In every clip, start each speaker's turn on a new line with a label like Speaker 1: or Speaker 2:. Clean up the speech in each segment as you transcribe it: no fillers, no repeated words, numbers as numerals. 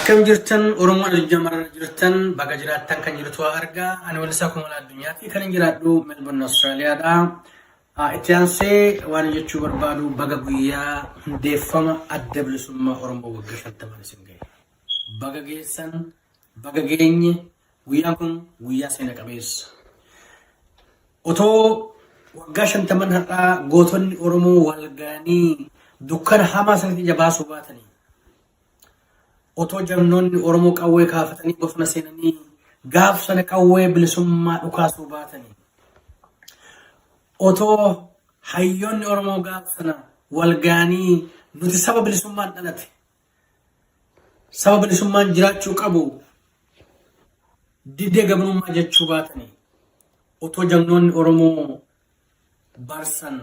Speaker 1: Akkam jirtan Oromoon addunyaa mararra jirtan baga jiraattan kan jirtu haa argaa. Ani Weellisaa Kumalaa Addunyaati. Kan hin jiraadhu Melbourne Austraaliyaadha. Itti aansee waan jechuu barbaadu baga guyyaa hundeeffama adda bilisummaa Oromoo waggaa 50 isin gahe. Baga geessan, baga geenye, guyyaan kun guyyaa seena qabeessa. Otoo waggaa shantaman har'aa gootonni Oromoo wal ga'anii dukkana hamaa sanatti ija baasuu baatanii otoo jagnoonni Oromoo qawwee kaafatanii bosona seenanii gaaf sana qawwee bilisummaa dhukaasuu baatanii otoo hayyoonni Oromoo gaaf sana wal ga'anii nuti saba bilisummaan dhalate saba bilisummaan jiraachuu qabu didee gabrummaa jechuu baatanii otoo jagnoonni Oromoo barsan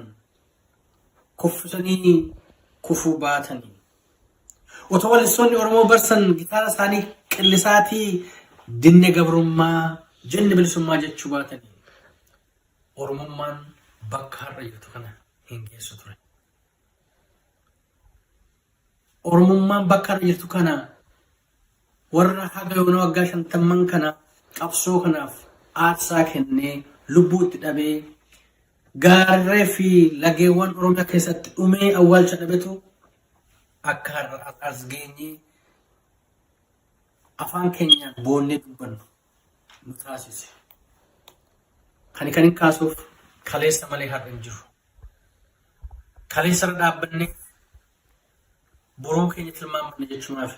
Speaker 1: kuffisanii kufuu baatanii otoo wallistoonni Oromoo barsan gitaara isaanii qillisaatii dinne gabrummaa jenne bilisummaa jechuu baatanii Oromummaan bakka har'a jirtu kana hin geessu ture. Oromummaan bakka har'a jirtu kana warra haga yoona waggaa shantamman kana qabsoo kanaaf aarsaa kennee lubbuu itti dhabee gaarree fi lageewwan Oromiyaa keessatti dhumee awwaalcha dhabetu akka har'a as geenyee afaan keenyaan boonnee dubbannu nu taasise. Kani kan hin kaasuuf kaleessa malee har'a hin jiru. Kaleessa irra dhaabbannee boruu keenya tilmaammanna jechuunaaf.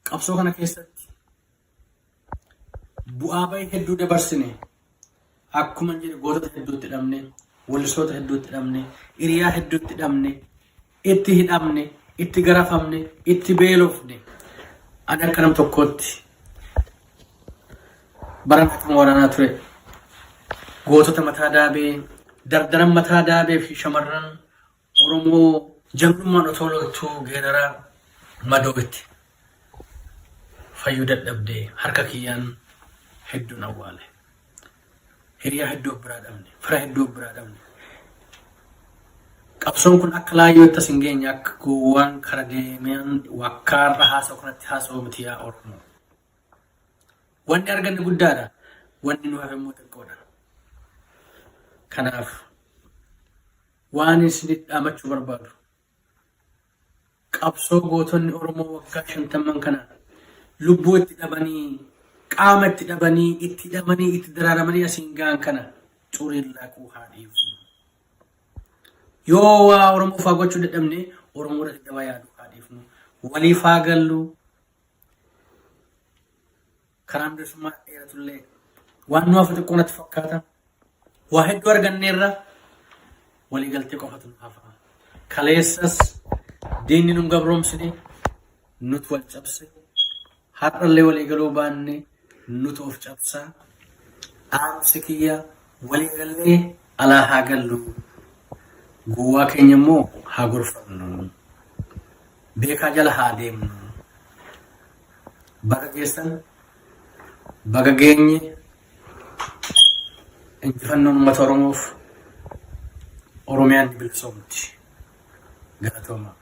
Speaker 1: Qabsoo kana keessatti bu'aa bahii hedduu dabarsine akkuma jedhe gootota hedduutti dhabne, wallistoota hedduutti dhabne, hiriyaa hedduutti dhabne, itti hidhamne, itti garafamne, itti beelofne. Ani akka nam tokkootti baran akkuma waraanaa ture. Gootota mataa daabee, dardaran mataa daabee fi shamarran Oromoo jagnummaan otoo loltuu geeraraa madoo itti fayyuu dadhabde harka kiyyaan hedduun awwaale. Hiriyaa hedduu of biraa dhabne, fira hedduu of biraa dhabne. Qabsoon kun akka laayyootti as hin geenye akka gowwaan kara deemeen wakka har'a haasa'u kanatti haasa'u miti yaa Oromoo. Wanni arganne guddaadha. Wanni nu hafe immoo xiqqoodha. Kanaaf waan isinitti dhaamachuu barbaadu qabsoo gootonni Oromoo waggaa shantamman kana lubbuu itti dhabanii qaama itti dhabanii itti hidhamanii itti daraaramanii asiin ga'an kana xuriin laaquu haa dhiifnu. Yoo waa Oromoo faa gochuu dadhabne Oromoo irratti daba yaaduu haa dhiifnu. Waliif haa gallu. Karaan bilisummaa dheeratullee waan nu hafu xiqqoo natti fakkaata. Waa hedduu arganneerra waliigaltee qofatu nu hafa. Kaleessas diinni nun gabroomsine nutu wal cabse. Har'allee waliigaluu baanne nutu of cabsa. Dhaamsi kiyya waliigallee alaa haa gallu. Gowwaa keenya immoo haa gorfannu. Beekaa jala haa deemnu. Baga geessan, baga geenye, injifannoon uummata Oromoof Oromiyaan ni bilisoomti. Galatoomaa.